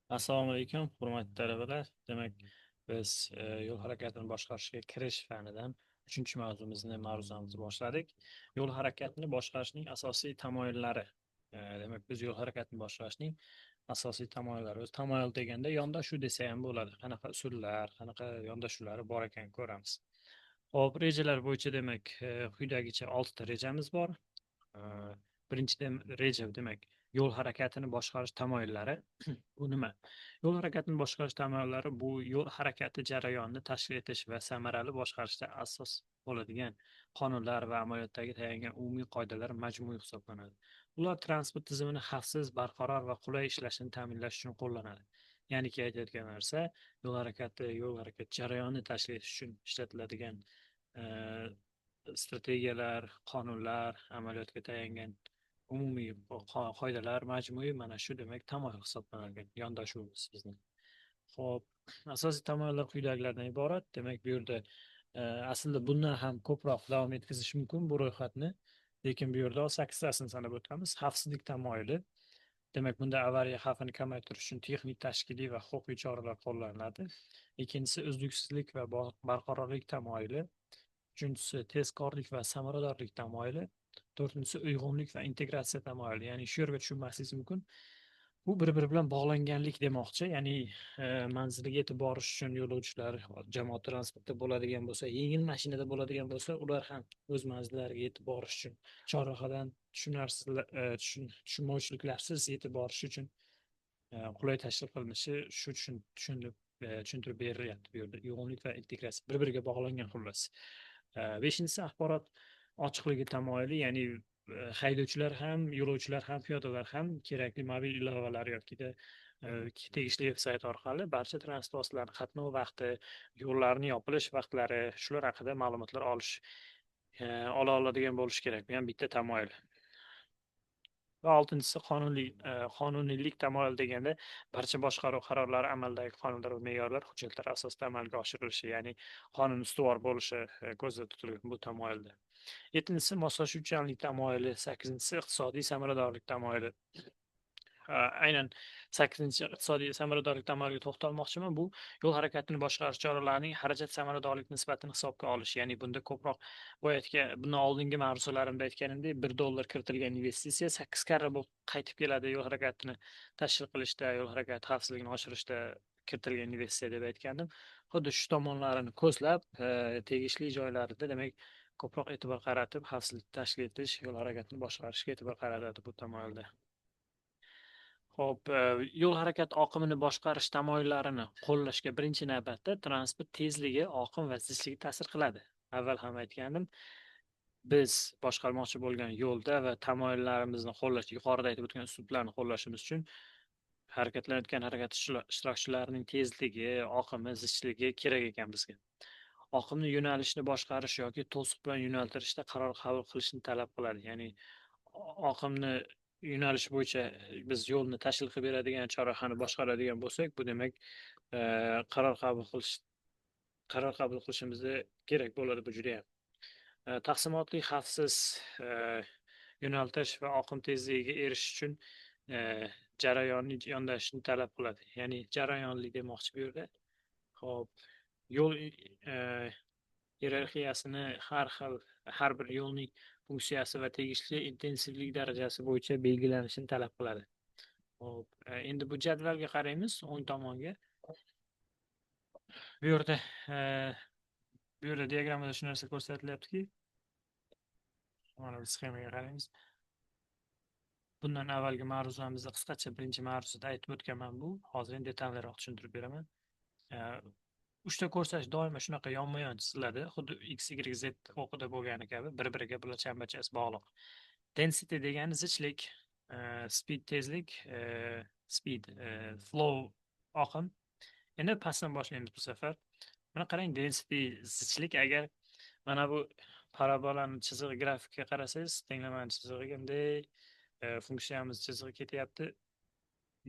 Assalomu alaykum, hurmatli talabalar. Demak, biz yo'l harakatini boshqarishga kirish fanidan uchinchi mavzumizni, ma'ruzamizni boshladik. Yo'l harakatini boshqarishning asosiy tamoyillari. Demak, biz yo'l harakatini boshqarishning asosiy tamoyillari. O'zi tamoyil deganda yondashuv desa ham bo'ladi. Qanaqa usullar, qanaqa yondashuvlari bor ekan ko'ramiz. Xo'p, rejalar bo'yicha demak, quyidagicha oltita rejamiz bor. Birinchi reja demak, yo'l harakatini boshqarish tamoyillari. Bu nima? Yo'l harakatini boshqarish tamoyillari bu yo'l harakati jarayonini tashkil etish va samarali boshqarishda asos bo'ladigan qonunlar va amaliyotdagi tayangan umumiy qoidalar majmui hisoblanadi. Ular transport tizimini xavfsiz, barqaror va qulay ishlashini ta'minlash uchun qo'llanadi. Ya'niki aytayotgan narsa, yo'l harakati jarayonini tashkil etish uchun ishlatiladigan strategiyalar, qonunlar, amaliyotga tayangan umumiy qoidalar majmui mana shu demak tamoyil hisoblanar ekan, yondashuvimiz bizni. Xo'p, asosiy tamoyillar quyidagilardan iborat. Demak, bu yerda aslida bundan ham ko'proq davom etkazish mumkin bu ro'yxatni, lekin bu yerda sakkiztasini sanab o'tamiz. Xavfsizlik tamoyili. Demak, bunda avariya xavfini kamaytirish uchun texnik, tashkiliy va huquqiy choralar qo'llaniladi. Ikkinchisi uzluksizlik va barqarorlik tamoyili. Uchinchisi tezkorlik va samaradorlik tamoyili. To'rtinchisi uyg'unlik va integratsiya tamoyili. Ya'ni shu yerga tushunmasligingiz mumkin. Bu bir biri bilan bog'langanlik demoqchi. Ya'ni manziliga yetib borish uchun yo'lovchilar jamoat transportida bo'ladigan bo'lsa, yengil mashinada bo'ladigan bo'lsa, ular ham o'z manzillariga yetib borish uchun chorrahadan tushunarsiz tushunmovchiliklarsiz yetib borish uchun qulay tashkil qilinishi shu tushunib tushuntirib berilyapti bu yerda. Uyg'unlik va integratsiya bir biriga bog'langan xullas. Beshinchisi axborot ochiqligi tamoyili, ya'ni haydovchilar ham, yo'lovchilar ham, piyodalar ham kerakli mobil ilovalar yokida tegishli veb sayt orqali barcha transport vositalari qatnov vaqti, yo'llarni yopilish vaqtlari, shular haqida ma'lumotlar ola oladigan bo'lishi kerak. Bu ham bitta tamoyil. Va oltinchisi qonuniylik tamoyili deganda barcha boshqaruv qarorlari amaldagi qonunlar va me'yorlar, hujjatlar asosida amalga oshirilishi, ya'ni qonun ustuvor bo'lishi ko'zda tutilgan bu tamoyilda. Yettinchisi moslashuvchanlik tamoyili, sakkizinchisi iqtisodiy samaradorlik tamoyili. Aynan sakkizinchi iqtisodiy samaradorlik tamoyiliga to'xtalmoqchiman. Bu yo'l harakatini boshqarish choralarining xarajat samaradorlik nisbatini hisobga olish. Ya'ni bunda ko'proq boya aytgan, bundan oldingi ma'ruzalarimda aytganimdek, 1 dollar kiritilgan investitsiya 8 karra bo'lib qaytib keladi yo'l harakatini tashkil qilishda, yo'l harakati xavfsizligini oshirishda kiritilgan investitsiya deb aytgandim. Xuddi shu tomonlarini ko'zlab, tegishli joylarida demak ko'proq e'tibor qaratib, xavfsizlikni tashkil etish, yo'l harakatini boshqarishga e'tibor qaratadi bu tamoyilda. Xo'p, yo'l harakati oqimini boshqarish tamoyillarini qo'llashga birinchi navbatda transport tezligi, oqim va zichligi ta'sir qiladi. Avval ham aytgandim, biz boshqarmoqchi bo'lgan yo'lda va tamoyillarimizni qo'llash, yuqorida aytib o'tgan uslublarni qo'llashimiz uchun harakatlanayotgan harakat ishtirokchilarining tezligi, oqimi, zichligi kerak ekan bizga. Oqimni yo'nalishni boshqarish yoki to'siq bilan yo'naltirishda qaror qabul qilishni talab qiladi. Ya'ni oqimni yo'nalish bo'yicha biz yo'lni tashkil qilib beradigan chorrahani boshqaradigan bo'lsak, bu demak qaror qabul qilishimizda kerak bo'ladi bu judayam. Taqsimotli xavfsiz yo'naltirish va oqim tezligiga erishish uchun jarayonni yondashishni talab qiladi. Ya'ni jarayonli demoqchi bu yerda. Xo'p, yo'l iyerarxiyasini har xil har bir yo'lning funksiyasi va tegishli intensivlik darajasi bo'yicha belgilanishini talab qiladi. Xo'p, endi bu jadvalga qaraymiz, o'ng tomonga. Bu yerda diagrammada shu narsa ko'rsatilyaptiki, mana bu sxemaga qaraymiz. Bundan avvalgi ma'ruzamizda qisqacha birinchi ma'ruzada aytib o'tganman bu. Hozir endi detalliroq tushuntirib beraman. Uchta ko'rsatish doimo shunaqa yonma-yon chiziladi. Xuddi X, Y, Z o'qida bo'lgani kabi bir-biriga bular chambarchas bog'liq. Density degani zichlik, speed tezlik, speed, flow oqim. Endi pastdan boshlaymiz bu safar. Mana qarang, density zichlik, agar mana bu parabolani chizig'i grafikka qarasangiz, tenglamani chizig'iga bunday funksiyamiz chizig'i ketyapti.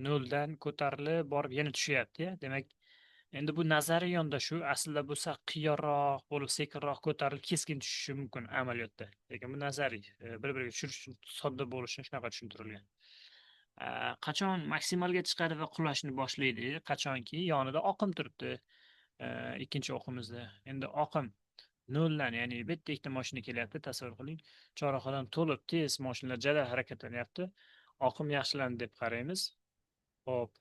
Noldan ko'tarilib borib yana tushyapti. Demak, endi bu nazariy yondashuv, aslida bo'lsa qiyaroq bo'lib, sekinroq ko'tarilib, keskin tushishi mumkin amaliyotda. Lekin bu nazariy, bir-biriga tushirish uchun, sodda bo'lishi uchun shunaqa tushuntirilgan. Qachon maksimalga chiqadi va qulashni boshlaydi? Qachonki yonida oqim turibdi, ikkinchi o'qimizda. Endi oqim noldan, ya'ni bitta ikkita mashina kelyapti, tasavvur qiling. Chorrahadan to'lib tez mashinalar jadal harakatlanyapti. Oqim yaxshilandi deb qaraymiz. Xo'p.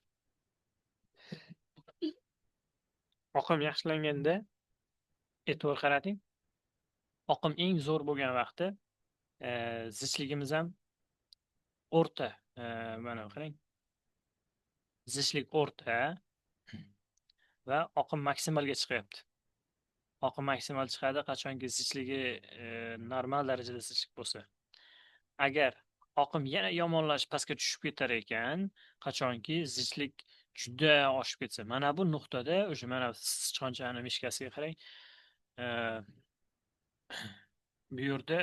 Oqim yaxshilanganda e'tibor qarating. Oqim eng zo'r bo'lgan vaqti, zichligimiz ham o'rta. Mana qarang. Zichlik o'rta va oqim maksimalga chiqyapti. Oqim maksimal chiqadi qachonki zichligi normal darajada zichlik bo'lsa. Agar oqim yana yomonlashib pastga tushib ketar ekan, qachonki zichlik juda oshib ketsa, mana bu nuqtada o'sha mana sichqonchani mishkasiga qarang. Bu yerda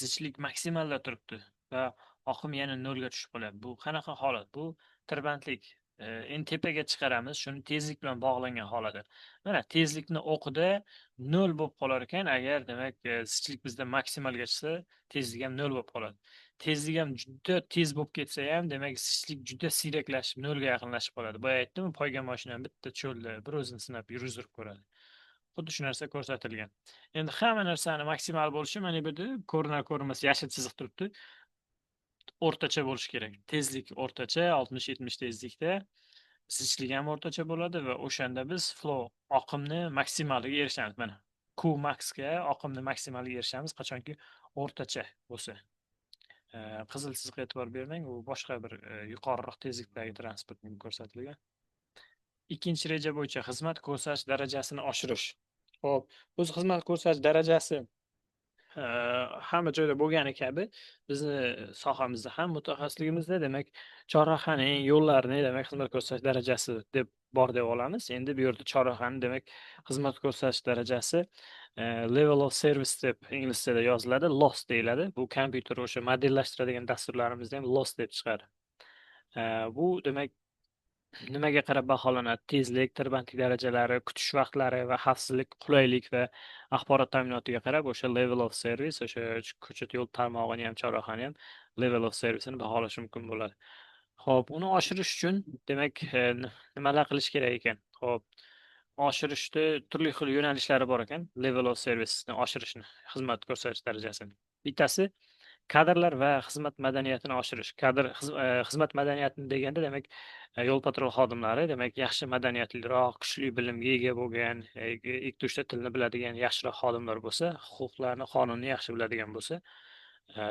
zichlik maksimalda turibdi va oqim yana nolga tushib qolyapti. Bu qanaqa holat? Bu tirbandlik. Endi tepaga chiqaramiz, shuni tezlik bilan bog'langan holati. Mana tezlikni o'qida nol bo'lib qolar ekan, agar demak zichlik bizda maksimalga chiqsa, tezlik ham nol bo'lib qoladi. Tezlik ham juda tez bo'lib ketsa ham, demak zichlik juda siyraklashib nolga yaqinlashib qoladi. Boya aytdim, poyga mashinani bitta cho'lda bir o'zini sinab yurgizib ko'radi. Xuddi shu narsa ko'rsatilgan. Endi hamma narsani maksimal bo'lishi mana bu yerda ko'rinar ko'rinmas yashil chiziq turibdi. O'rtacha bo'lishi kerak. Tezlik o'rtacha 60-70 tezlikda, zichlik ham o'rtacha bo'ladi va o'shanda biz flow oqimni maksimaliga erishamiz. Mana Q maxga oqimni maksimaliga erishamiz qachonki o'rtacha bo'lsa. Qizil chiziqqa e'tibor bermang, u boshqa bir yuqoriroq tezlikdagi transportning ko'rsatilgan. Ikkinchi reja bo'yicha xizmat ko'rsatish darajasini oshirish. Xo'p, o'zi xizmat ko'rsatish darajasi hamma joyda bo'lgani kabi bizni sohamizda ham, mutaxassisligimizda demak chorrahaning, yo'llarning demak xizmat ko'rsatish darajasi deb bor deb olamiz. Endi bu yerda chorrahani demak xizmat ko'rsatish darajasi level of service deb inglizchada yoziladi, LOS deyiladi. Bu kompyuter o'sha modellashtiradigan dasturlarimizda ham LOS deb chiqadi. Bu demak nimaga qarab baholanadi? Tezlik, tirbandlik darajalari, kutish vaqtlari va xavfsizlik, qulaylik va axborot ta'minotiga qarab o'sha level of service, o'sha ko'cha yo'l tarmog'ini ham, chorrahani ham level of service'ini baholash mumkin bo'ladi. Xo'p, uni oshirish uchun demak nimalar qilish kerak ekan? Xo'p, oshirishda turli xil yo'nalishlari bor ekan, level of service'ni oshirishni, xizmat ko'rsatish darajasini. Bittasi kadrlar va xizmat madaniyatini oshirish. Kadr xizmat madaniyatini deganda demak yo'l patrul xodimlari demak yaxshi madaniyatliroq, kuchli bilimga ega bo'lgan, ikki uchta tilni biladigan yaxshiroq xodimlar bo'lsa, huquqlarni, qonunni yaxshi biladigan bo'lsa,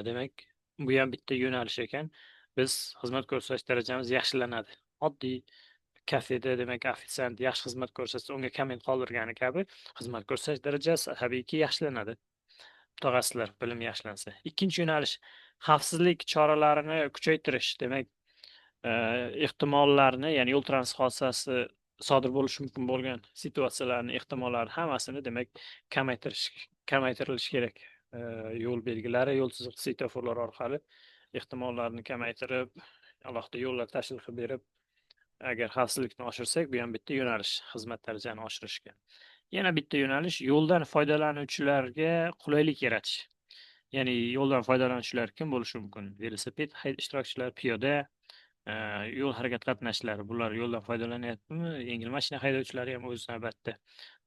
demak bu ham bitta yo'nalish ekan. Biz xizmat ko'rsatish darajamiz yaxshilanadi. Oddiy kafeda demak ofitsiant yaxshi xizmat ko'rsatsa, unga komment qoldirgani kabi xizmat ko'rsatish darajasi tabiiyki yaxshilanadi. Mutaxassislar bilim yaxshilansa. Ikkinchi yo'nalish xavfsizlik choralarini kuchaytirish. Demak, ehtimollarni, ya'ni yo'l transport hodisasi sodir bo'lishi mumkin bo'lgan situatsiyalarni, ehtimollarni hammasini demak kamaytirilishi kerak. Yo'l belgilari, yo'l chiziq svetoforlar orqali ehtimollarni kamaytirib, alohida yo'llar tashkil qilib berib, agar xavfsizlikni oshirsak, bu ham bitta yo'nalish xizmat darajasini oshirishga. Yana bitta yo'nalish yo'ldan foydalanuvchilarga qulaylik yaratish. Ya'ni yo'ldan foydalanuvchilar kim bo'lishi mumkin? Velosiped ishtirokchilari, piyoda, yo'l harakati qatnashchilari, bular yo'ldan foydalanyaptimi? Yengil mashina haydovchilari ham o'z navbatida.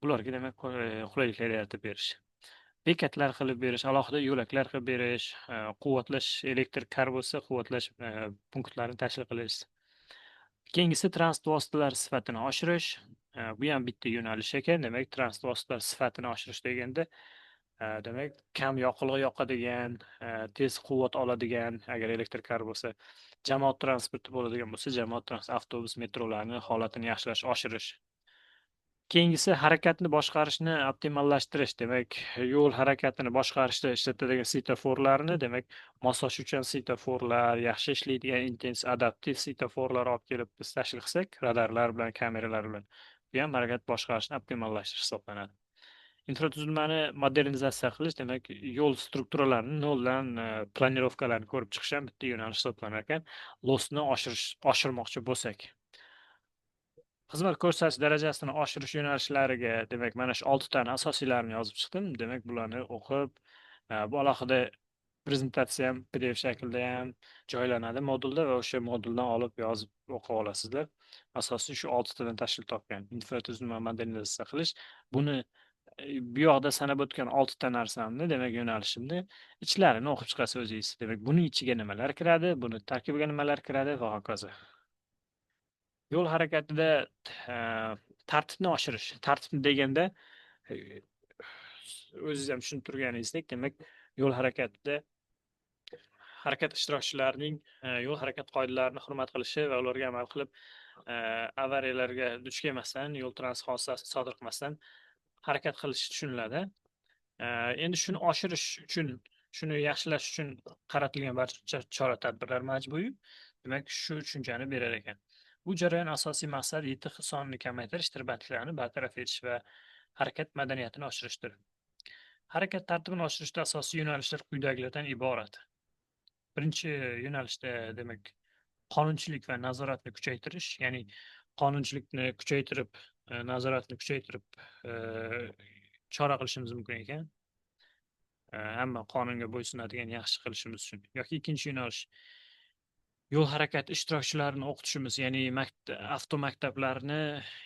Bularga demak qulayliklar yaratib berish. Bekatlar qilib berish, alohida yo'laklar qilib berish, quvvatlash elektr kar bo'lsa, quvvatlash punktlarini tashkil qilish. Keyingisi transport vositalari sifatini oshirish. Bu ham bitta yo'nalish ekan. Demak, transport vositalari sifatini oshirish deganda, demak, kam yoqilg'i yoqadigan, tez quvvat oladigan, agar elektr kar bo'lsa, jamoat transporti bo'ladigan bo'lsa, jamoat transport, avtobus, metrolarni holatini yaxshilash, oshirish. Keyingisi harakatni boshqarishni optimallashtirish. Demak, yo'l harakatini boshqarishda ishlatiladigan svetoforlarni, demak, moslashuvchan svetoforlar, yaxshi ishlaydigan intensiv adaptiv svetoforlar olib kelib biz tashkil qilsak, radarlar bilan, kameralar bilan, bu ham harakat boshqarishni optimallashtirish hisoblanadi. Infratuzilmani modernizatsiya qilish, demak, yo'l strukturalarini noldan planirovkalarini ko'rib chiqish ham bitta yo'nalish hisoblanar ekan. LOSni oshirmoqchi bo'lsak. Xizmat ko'rsatish darajasini oshirish yo'nalishlariga, demak, mana shu 6 tani asosiylarini yozib chiqdim. Demak, bularni o'qib, bu alohida Prezentatsiya ham PDF shaklida ham joylanadi modulda va o'sha moduldan olib yozib o'qib olasizlar. Asosiy shu oltitadan tashkil topgan infratuzilma modernizatsiya qilish. Buni bu yoqda sanab o'tgan oltita narsamni, demak, yo'nalishimni ichlarini o'qib chiqasiz o'zingiz. Demak, buning ichiga nimalar kiradi, buni tarkibiga nimalar kiradi va hokazo. Yo'l harakatida tartibni oshirish. Tartibni deganda o'zingiz ham tushunib turganingizdek, demak, yo'l harakatida harakat ishtirokchilarining yo'l harakat qoidalarini hurmat qilishi va ularga amal qilib, avariyalarga duch kelmasdan, yo'l transport hodisasi sodir qilmasdan harakat qilishi tushuniladi. Endi shuni oshirish uchun, shuni yaxshilash uchun qaratilgan barcha chora tadbirlar majburiy, demak, shu tushunchani berar ekan. Bu jarayon asosiy maqsad YTH sonini kamaytirish, tirbandliklarni bartaraf etish va harakat madaniyatini oshirishdir. Harakat tartibini oshirishda asosiy yo'nalishlar quyidagilardan iborat. Birinchi yo'nalishda, demak, qonunchilik va nazoratni kuchaytirish, ya'ni qonunchilikni kuchaytirib, nazoratni kuchaytirib, chora qilishimiz mumkin ekan. Hamma qonunga bo'ysunadigan yaxshi qilishimiz uchun. Yoki ikkinchi yo'nalish, yo'l harakati ishtirokchilarini o'qitishimiz, ya'ni avtomaktablarni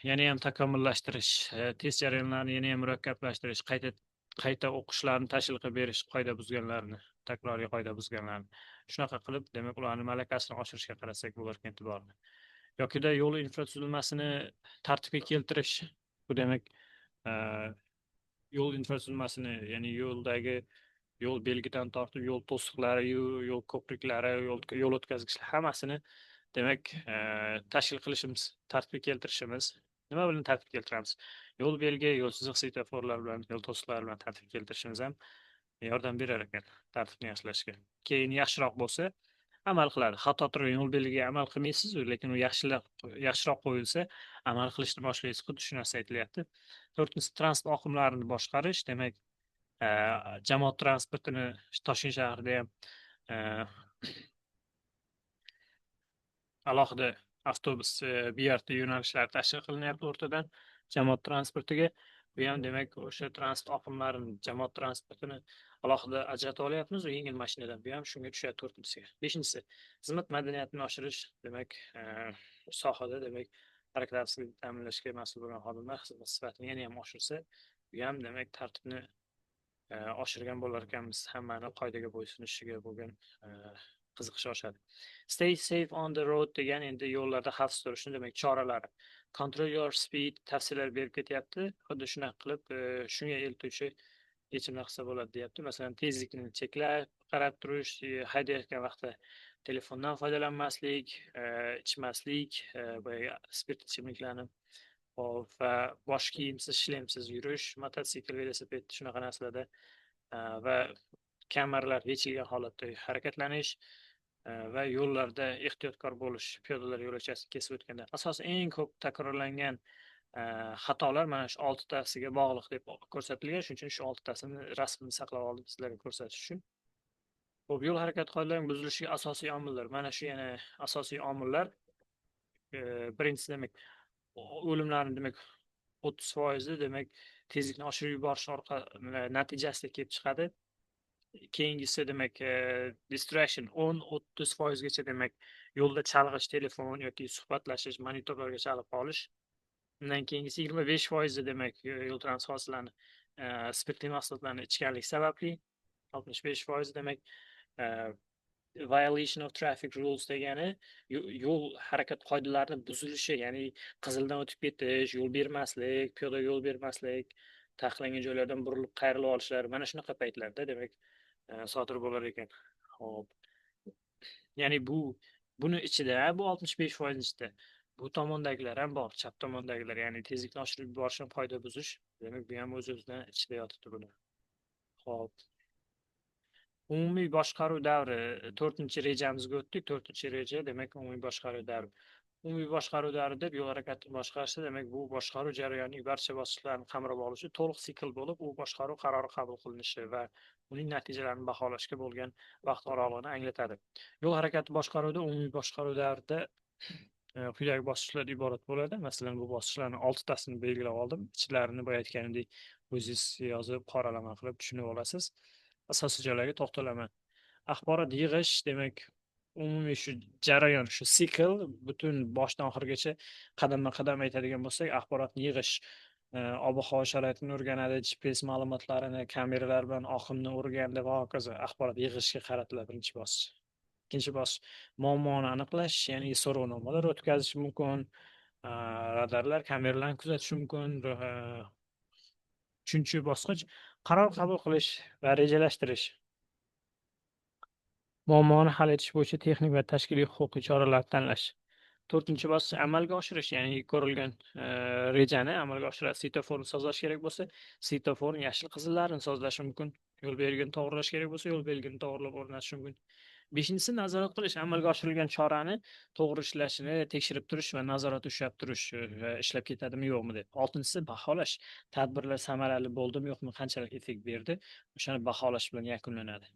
yana ham takomillashtirish, test jarayonlarini yana ham murakkablashtirish, qayta qayta o'qishlarni tashkil qilib berish qoida buzganlarni, takroriy qoida buzganlarni. Shunaqa qilib, demak, ularni malakasini oshirishga qarasak bo'lar ekan e'tiborni. Yokida yo'l infratuzilmasini tartibga keltirish. Bu, demak, yo'l infratuzilmasini, ya'ni yo'ldagi yo'l belgidan tortib yo'l to'siqlari, yo'l ko'priklari, yo'l o'tkazgichlar, hammasini, demak, tashkil qilishimiz, tartibga keltirishimiz. Nima bilan tartibga keltiramiz? Yo'l belgi, yo'l chiziq, svetoforlar bilan, yo'l to'siqlari bilan tartibga keltirishimiz ham yordam berar ekan tartibni yaxshilashga. Keyin yaxshiroq bo'lsa, amal qiladi. Xato turgan yo'l belgiga amal qilmaysiz, lekin u yaxshiroq qo'yilsa, amal qilishni boshlaysiz. Xuddi shu narsa aytilyapti. To'rtinchisi, transport oqimlarini boshqarish. Demak, jamoat transportini Toshkent shahrida ham alohida avtobus, BRT yo'nalishlari tashkil qilinyapti o'rtadan jamoat transportiga. Bu ham, demak, o'sha transport oqimlarini, jamoat transportini alohida ajratib olyapmiz u yengil mashinadan. Bu ham shunga tushadi, to'rtinchisiga. Beshinchisi, xizmat madaniyatini oshirish. Demak, sohada, demak, harakat xavfsizligini ta'minlashga mas'ul bo'lgan xodimlar xizmat sifatini yana ham oshirsa, bu ham, demak, tartibni oshirgan bo'lar ekanmiz, hammani qoidaga bo'ysunishiga bo'lgan qiziqishi oshadi. Stay safe on the road degan endi yo'llarda xavfsiz turishni, demak, choralari. Control your speed tavsiyalar berib ketyapti. Xuddi shunaqa qilib, shunga eltuvchi yechimlar qilsa bo'ladi, deyapti. Masalan, tezlikni cheklab qarab turish, haydayotgan vaqtda telefondan foydalanmaslik, ichmaslik, boyagi spirt ichimliklarni, hop, va bosh kiyimsiz, shlemsiz yurish, mototsikl, velosiped, shunaqa narsalarda va kamarlar yechilgan holatda harakatlanish va yo'llarda ehtiyotkor bo'lish, piyodalar yo'lakchasini kesib o'tganda. Asosiy eng ko'p takrorlangan xatolar mana shu oltitasiga bog'liq deb ko'rsatilgan. Shuning uchun shu oltitasini rasmini saqlab oldim sizlarga ko'rsatish uchun. Ho'p, yo'l harakati qoidalarining buzilishiga asosiy omillar. Mana shu yana asosiy omillar. Birinchisi, demak, o'limlarni, demak, 30%i, demak, tezlikni oshirib yuborish orqa natijasida kelib chiqadi. Keyingisi, demak, distraction, 10-30%gacha, demak, yo'lda chalg'ish, telefon yoki suhbatlashish, monitorlarga chalib qolish. Undan keyingisi, 25%i, demak, yo'l transport hodisalarini spirtli mahsulotlarni ichganlik sababli. 65%, demak, violation of traffic rules degani yo'l harakat qoidalarini buzilishi, ya'ni qizildan o'tib ketish, yo'l bermaslik, piyoda yo'l bermaslik, taqiqlangan joylardan burilib qayrilib olishlar, mana shunaqa paytlarda, demak, sodir bo'lar ekan. Ho'p, ya'ni buni ichida, bu 65% ichida bu tomondagilar ham bor, chap tomondagilar, ya'ni tezlikni oshirib yuborish ham qoida buzish, demak, bu ham o'z o'zidan ichida yotibdi buni. Ho'p, umumiy boshqaruv davri, to'rtinchi rejamizga o'tdik. To'rtinchi reja, demak, umumiy boshqaruv davri. Umumiy boshqaruv davri deb yo'l harakatini boshqarishda, demak, bu boshqaruv jarayonining barcha bosqichlarini qamrab oluvchi to'liq sikl bo'lib, u boshqaruv qarori qabul qilinishi va uning natijalarini baholashga bo'lgan vaqt oralig'ini anglatadi. Yo'l harakati boshqaruvida umumiy boshqaruv davrida quyidagi bosqichlar iborat bo'ladi. Masalan, bu bosqichlarni oltitasini belgilab oldim. Ichlarini, boya aytganimdek, o'zingiz yozib, qoralama qilib tushunib olasiz. Asosiy joylarga to'xtalaman. Axborot yig'ish, demak, umumiy shu jarayon, shu sikl butun boshdan oxirigacha qadamma qadam aytadigan bo'lsak, axborotni yig'ish, ob havo sharoitini o'rganadi, GPS ma'lumotlarini, kameralar bilan oqimni o'rganadi va hokazo. Axborot yig'ishga qaratiladi birinchi bosqich. Ikkinchi bosqich muammoni aniqlash, ya'ni so'rovnomalar o'tkazish mumkin, radarlar, kameralarni kuzatish mumkin. Uchinchi bosqich qaror qabul qilish va rejalashtirish. Muammoni hal etish bo'yicha texnik va tashkiliy huquqiy choralar tanlash. To'rtinchi bosqich amalga oshirish, ya'ni ko'rilgan rejani amalga oshiradi. Svetoforni sozlash kerak bo'lsa, svetoforni yashil qizillarini sozlash mumkin. Yo'l belgini to'g'irlash kerak bo'lsa, yo'l belgini to'g'irlab o'rnatish mumkin. Beshinchisi nazorat qilish, amalga oshirilgan chorani to'g'ri ishlashini tekshirib turish va nazorat ushlab turish, ishlab ketadimi yo'qmi deb. Oltinchisi baholash, tadbirlar samarali bo'ldimi yo'qmi, qanchalik effekt berdi, o'shani baholash bilan yakunlanadi.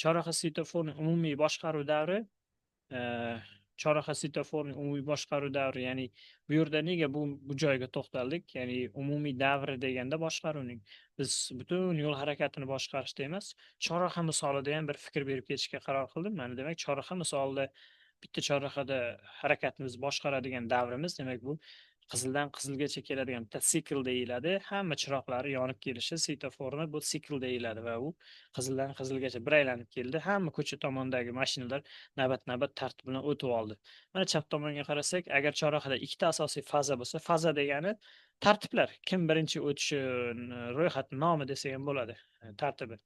Chorraha svetoforning umumiy boshqaruv davri, chorraha svetoforning umumiy boshqaruv davri, ya'ni bu yerda nega bu joyga to'xtaldik? Ya'ni umumiy davri deganda boshqaruvning biz butun yo'l harakatini boshqarishda emas, chorraha misolida ham bir fikr berib ketishga qaror qildim. Mana demak, chorraha misolida bitta chorrahada harakatni biz boshqaradigan davrimiz, demak, bu qizildan qizilgacha keladigan bitta sikl deyiladi. Hamma chiroqlari yonib kelishi svetoforni bu sikl deyiladi va u qizildan qizilgacha bir aylanib keldi. Hamma ko'cha tomondagi mashinalar navbat-navbat tartib bilan o'tib oldi. Mana chap tomonga qarasak, agar chorrahada ikkita asosiy faza bo'lsa, faza degani tartiblar, kim birinchi o'tishi ro'yxat nomi desak ham bo'ladi, tartibi.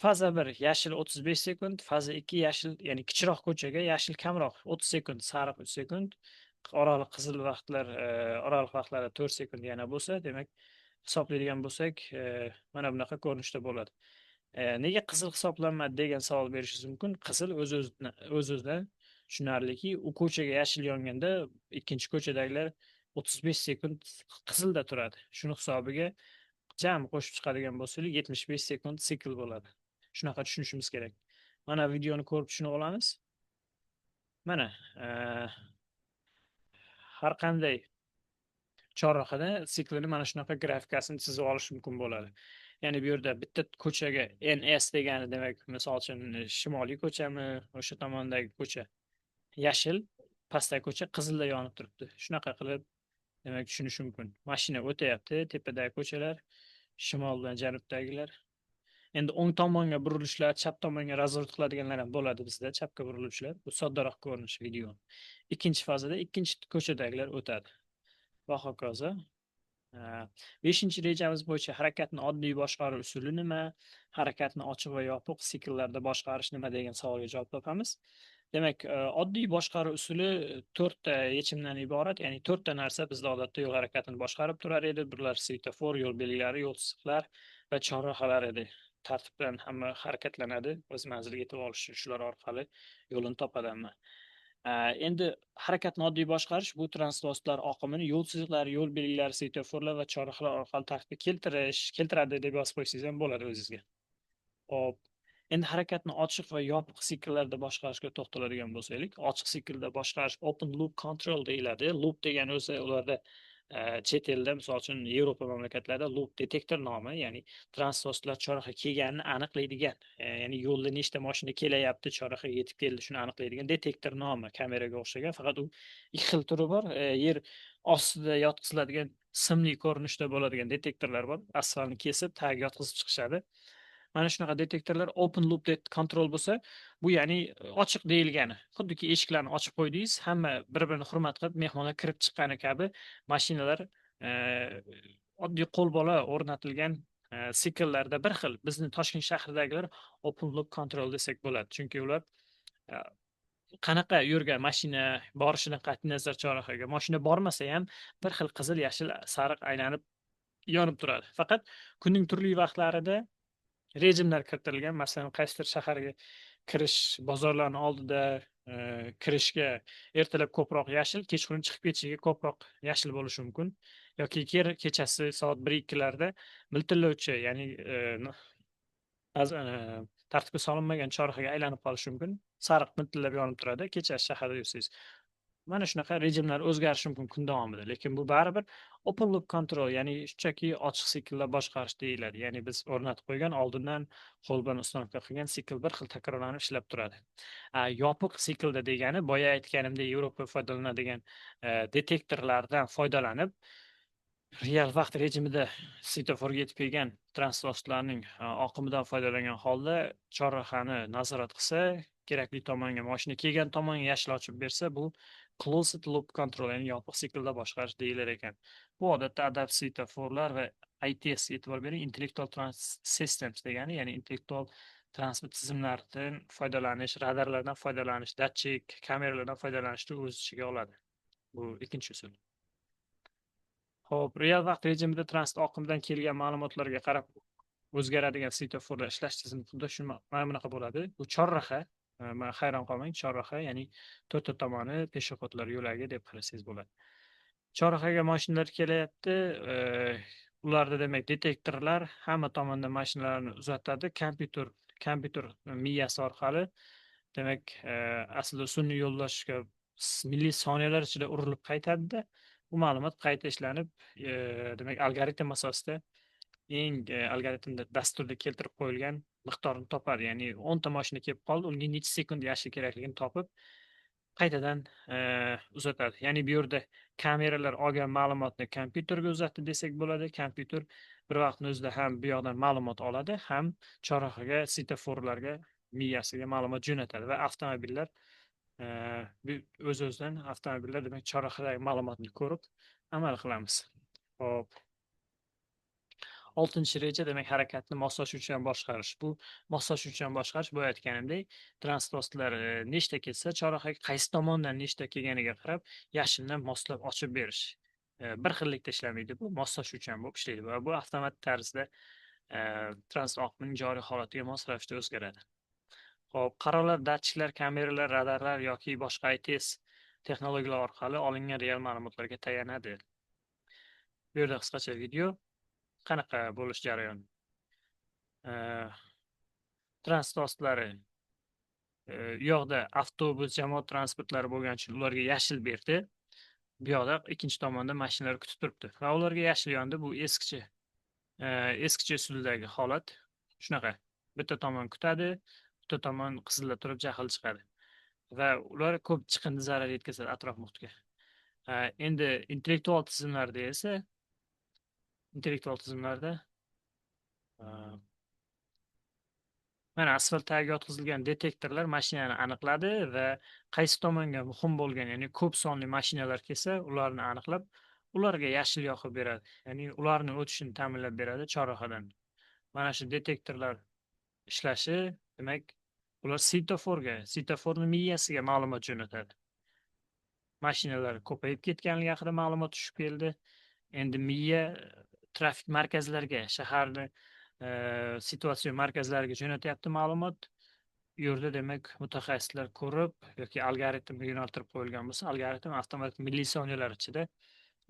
Faza 1 yashil 35 sekund, faza 2 yashil, ya'ni kichikroq ko'chaga yashil kamroq 30 sekund, sariq 3 sekund, oraliq qizil vaqtlar, oraliq vaqtlarda 4 sekund yana bo'lsa, demak, hisoblaydigan bo'lsak, mana bunaqa ko'rinishda bo'ladi. Nega qizil hisoblanmadi degan savol berishingiz mumkin. Qizil o'z-o'zidan tushunarliki, u ko'chaga yashil yonganda ikkinchi ko'chadagilar 35 sekund qizilda turadi. Shuni hisobiga jam qo'shib chiqadigan bo'lsak, 75 sekund sikl bo'ladi. Shunaqa tushunishimiz kerak. Mana videoni ko'rib tushunib olamiz. Mana har qanday chorrahada siklini mana shunaqa grafikasini chizib olish mumkin bo'ladi. Ya'ni bu yerda bitta ko'chaga NS degani, demak, misol uchun shimoliy ko'chami, o'sha tomondagi ko'cha yashil, pastdagi ko'cha qizilda yonib turibdi. Shunaqa qilib, demak, tushunish mumkin. Mashina o'tayapti, tepadagi ko'chalar, shimol bilan janubdagilar. Endi o'ng tomonga burilishlar, chap tomonga razворот qiladiganlar ham bo'ladi bizda, chapga buriluvchilar. Bu soddaroq ko'rinishi video. Ikkinchi fazada ikkinchi ko'chadagilar o'tadi. Va hokazo. Beshinchi rejamiz bo'yicha harakatni oddiy boshqaruv usuli nima, harakatni ochiq va yopiq sikllarda boshqarish nima degan savolga javob topamiz. Demak, oddiy boshqaruv usuli to'rtta yechimdan iborat, ya'ni to'rtta narsa bizda odatda yo'l harakatini boshqarib turar edi. Bular svetofor, yo'l belgilari, yo'l chiziqlar va chorrahalar edi. Tartib bilan hamma harakatlanadi, o'z manziliga yetib olish uchun shular orqali yo'lini topadi hamma. Endi harakatni oddiy boshqarish bu transport vositalari oqimini yo'l chiziqlari, yo'l belgilari, svetoforlar va chorrahalar orqali tartibga keltiradi deb yozib qo'ysangiz ham bo'ladi o'zingizga. Xo'p, endi harakatni ochiq va yopiq sikllarda boshqarishga to'xtaladigan bo'lsak, ochiq siklda boshqarish open loop control deyiladi. Loop degani o'zi ularda, chet elda, misol uchun Yevropa mamlakatlarida loop detektor nomi, ya'ni transport vositalari chorrahaga kelganini aniqlaydigan, ya'ni yo'lda nechta mashina kelyapti, chorrahaga yetib keldi, shuni aniqlaydigan detektor nomi, kameraga o'xshagan, faqat u ikki xil turi bor. Yer ostida yotqiziladigan simli ko'rinishda bo'ladigan detektorlar bor, asfaltni kesib tagiga yotqizib chiqishadi. Mana shunaqa detektorlar open loop control bo'lsa, bu ya'ni ochiq deyilgani. Xuddiki eshiklarni ochib qo'ydingiz, hamma bir-birini hurmat qilib mehmonlar kirib chiqqani kabi mashinalar, oddiy qo'lbola o'rnatilgan sikllarda bir xil. Bizni Toshkent shahridagilar open loop control desak bo'ladi. Chunki ular qanaqa yurgan mashina borishidan qat'iy nazar chorrahaga mashina bormasa ham bir xil qizil, yashil, sariq aylanib yonib turadi. Faqat kunning turli vaqtlarida rejimlar kiritilgan. Masalan, qaysidir shaharga kirish bozorlarni oldida, kirishga ertalab ko'proq yashil, kechqurun chiqib ketishiga ko'proq yashil bo'lishi mumkin. Yoki kechasi soat 1-2larda miltillovchi, ya'ni tartibga solinmagan chorrahaga aylanib qolishi mumkin. Sariq miltillab yonib turadi kechasi shaharda yursangiz. Mana shunaqa rejimlar o'zgarishi mumkin kun davomida, lekin bu baribir open loop control, ya'ni shunchaki ochiq siklda boshqarish deyiladi. Ya'ni biz o'rnatib qo'ygan, oldindan qo'l bilan установка qilgan sikl bir xil takrorlanib ishlab turadi. Yopiq siklda degani boya aytganimdek Yevropa foydalanadigan detektorlardan foydalanib real vaqt rejimida svetoforga yetib kelgan transport vositalarining oqimidan foydalangan holda chorrahani nazorat qilsa, kerakli tomonga mashina kelgan tomonga yashil ochib bersa, bu closed loop control, ya'ni yopiq siklda boshqarish deyilar ekan. Bu odatda adaptiv svetoforlar va ITS, e'tibor bering, intellektual transit systems degani, ya'ni intellektual transport tizimlaridan foydalanish, radarlardan foydalanish, datchik, kameralardan foydalanishni o'z ichiga oladi. Bu ikkinchi usul. Xo'p, real vaqt rejimida transport oqimidan kelgan ma'lumotlarga qarab o'zgaradigan svetoforlar ishlash tizimi xuddi shu mana bunaqa bo'ladi. Bu chorraha, mana hayron qolmang, chorraha, ya'ni to'rtta tomoni пешеход lar yo'lagi deb qarasangiz bo'ladi. Chorrahaga mashinalar kelyapti, ularda demak detektorlar hamma tomondan mashinalarni uzatadi, kompyuter miyasi orqali demak aslida sun'iy yo'ldoshga millisoniyalar ichida urilib qaytadida, bu ma'lumot qayta ishlanib, demak algoritm asosida eng algoritmda dasturda keltirib qo'yilgan miqdorni topadi. Ya'ni 10 ta mashina kelib qoldi, unga necha sekund yashil kerakligini topib qaytadan uzatadi. Ya'ni bu yerda kameralar olgan ma'lumotni kompyuterga uzatdi desak bo'ladi. Kompyuter bir vaqtni o'zida ham bu yoqdan ma'lumot oladi, ham chorrahaga, svetoforlarga, miyasiga ma'lumot jo'natadi va avtomobillar o'z-o'zidan avtomobillar demak chorrahadagi ma'lumotni ko'rib amal qilamiz. Xo'p. Oltinchi reja demak harakatni moslashuvchan boshqarish. Bu moslashuvchan boshqarish, boya aytganimdek, transport vositalari nechta kelsa, chorrahaga qaysi tomondan nechta kelganiga qarab yashilni moslab ochib berish. Bir xillikda ishlamaydi bu, moslashuvchan bo'lib ishlaydi va bu avtomat tarzda transport oqimining joriy holatiga mos ravishda o'zgaradi. Xo'p, qarorlar datchiklar, kameralar, radarlar yoki boshqa ITS texnologiyalar orqali olingan real ma'lumotlarga tayanadi. Bu yerda qisqacha video qanaqa bo'lish jarayoni. Transport vositalari u yoqda avtobus, jamoat transportlari bo'lgani uchun ularga yashil berdi. Bu yoqda ikkinchi tomonda mashinalar kutib turibdi va ularga yashil yondi. Bu eskicha usuldagi holat shunaqa. Bitta tomon kutadi, bitta tomon qizilda turib jahl chiqadi va ular ko'p chiqindi zarar yetkazadi atrof muhitga. Endi intellektual tizimlarda esa intellektual tizimlarda mana asfalt tagiga yotqizilgan detektorlar mashinani aniqladi va qaysi tomonga muhim bo'lgan, ya'ni ko'p sonli mashinalar kelsa, ularni aniqlab, ularga yashil yoqib beradi. Ya'ni ularni o'tishini ta'minlab beradi chorrahadan. Mana shu detektorlar ishlashi, demak, ular svetoforga, svetoforning miyasiga ma'lumot jo'natadi. Mashinalar ko'payib ketganligi haqida ma'lumot tushib keldi. Endi miya trafik markazlariga, shaharni situatsion markazlariga jo'natyapti ma'lumot. U yerda demak mutaxassislar ko'rib yoki algoritmga yo'naltirib qo'yilgan bo'lsa, algoritm avtomatik millisoniyalar ichida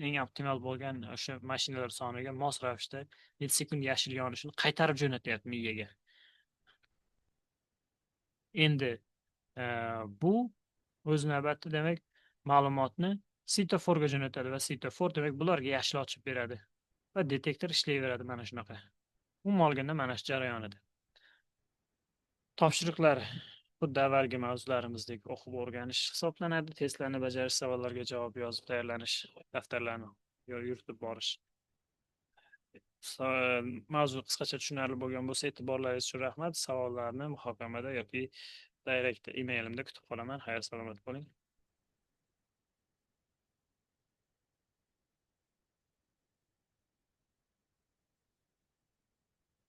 eng optimal bo'lgan o'sha mashinalar soniga mos ravishda necha sekund yashil yonishini qaytarib jo'natyapti miyaga. Endi bu o'z navbatida demak ma'lumotni svetoforga jo'natadi va svetofor demak bularga yashil ochib beradi va detektor ishlayveradi mana shunaqa. Umuman olganda mana shu jarayon edi. Topshiriqlar xuddi avvalgi mavzularimizdek o'qib o'rganish hisoblanadi. Testlarni bajarish, savollarga javob yozib tayyorlanish, daftarlarni yuritib borish. Mavzu qisqacha tushunarli bo'lgan bo'lsa, e'tiborlaringiz uchun rahmat. Savollarni muhokamada yoki direct emailimda kutib qolaman. Xayr, salomat bo'ling.